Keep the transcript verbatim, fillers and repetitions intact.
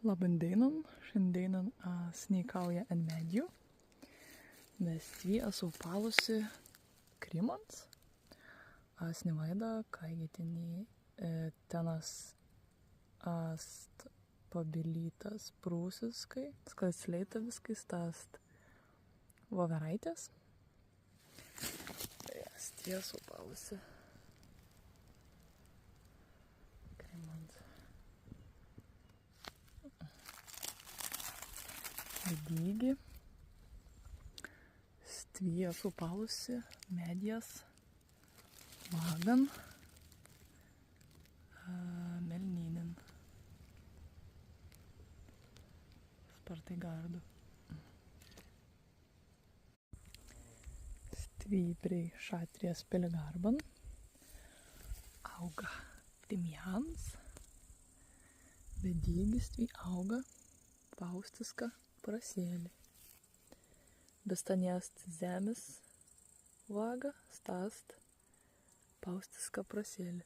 Labban dēinan, šandēinan as neikauja en meddju, be stwi as aupallusi krimmans. As ni waīda, kāigi tenēi, e, tennas ast pabilītas prūsiskai, sklāi leītawiskai, sta ast wōweraitjas. Jā, stwi as aupallusi krimmans. Dīgi. Stwi as aupallusi meddjas wāgan, ā, melnīnin. Spārtai gardu. Stwi prei šatrijas pilligarban aūga timjāns, be dīgi stwi aūga paustiska praseli. Be sta ni ast zemmis wāga, sta ast paustiska praseli.